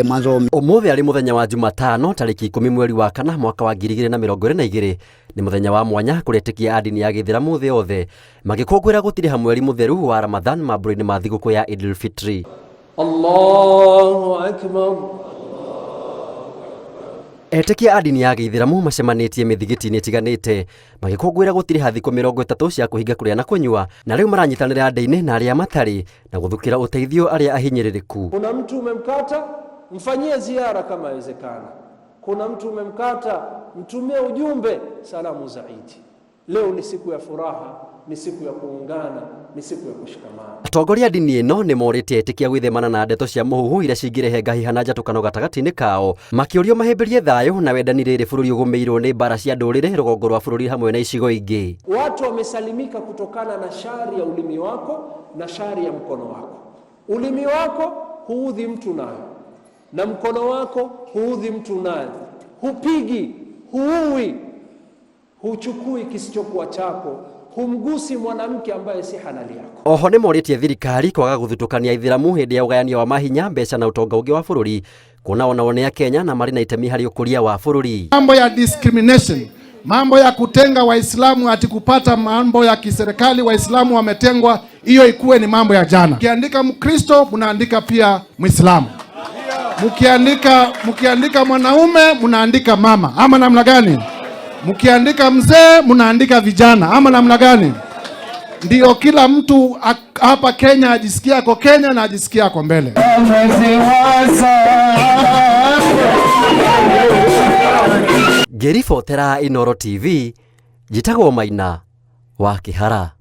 Pale mwanzo Ũmũthĩ arĩ mũthenya wa Jumatano tarĩki 10 mweri wa kana mwaka wa 2022 nĩ mũthenya wa mwanya kũrĩ etĩkia a ndini ya gĩithĩramu thĩ yothe magĩkũngũĩra gũtirĩha mweri mũtheru wa Ramadhan mambũra-inĩ ma thigũkũ ya Idul Fitri. Allahu Akbar. Etĩkia a ndini ya gĩithĩramu macemanĩtie mĩthigiti-inĩ ĩtiganĩte magĩkũngũĩra gũtirĩha thikũ 30 cia kũhinga kũrĩa na kũnyua na rĩu maranyitanĩra ndĩ-inĩ na arĩa matarĩ na gũthukĩra ũteithio arĩa ahinyĩrĩrĩku. Kuna mtu umemkata, mfanyie ziara kama yawezekana. Kuna mtu umemkata, mtumie ujumbe salamu za Idi. Leo ni siku ya furaha, ni siku ya kuungana, ni siku ya kushikamana. Atongoria a ndini ĩno nĩ morĩtie etĩkia gwĩthemana na ndeto cia mũhuhu iria cingĩrehe ngahiha na njatũkano gatagatĩ-inĩ kao, makĩũrio mahĩmbĩrie thayũ na wendani rĩrĩ bũrũri ũgũmĩirwo nĩ mbara cia ndũrĩrĩ rũgongo rwa bũrũri hamwe na icigo ingĩ. Watu wamesalimika kutokana na shari ya ulimi wako na shari ya mkono wako. Ulimi wako huudhi mtu nayo, na mkono wako huudhi mtu nayo, hupigi, huui, huchukui kisichokuwa chako, humgusi mwanamke ambaye si halali yako. Oho nĩ morĩtie thirikari kwaga gũthutũkania aithĩramu hĩndĩ ya ũgayania wa mahinya, mbeca na ũtonga ũngĩ wa bũrũri, kuona onao nĩ Akenya na marĩ na itemi harĩ ũkũria wa bũrũri. Mambo ya discrimination, mambo ya kutenga Waislamu ati kupata mambo ya kiserikali Waislamu wametengwa, hiyo ikuwe ni mambo ya jana. Mkiandika Mkristo mnaandika pia Mwislamu, mkiandika mwanaume mnaandika mama, ama namna gani? Mkiandika mzee mnaandika vijana, ama namna gani? Ndio kila mtu hapa Kenya ajisikia ako Kenya na ajisikia ako mbele. Ngĩribotera Inooro TV, njĩtagwo Maina wa Kĩhara.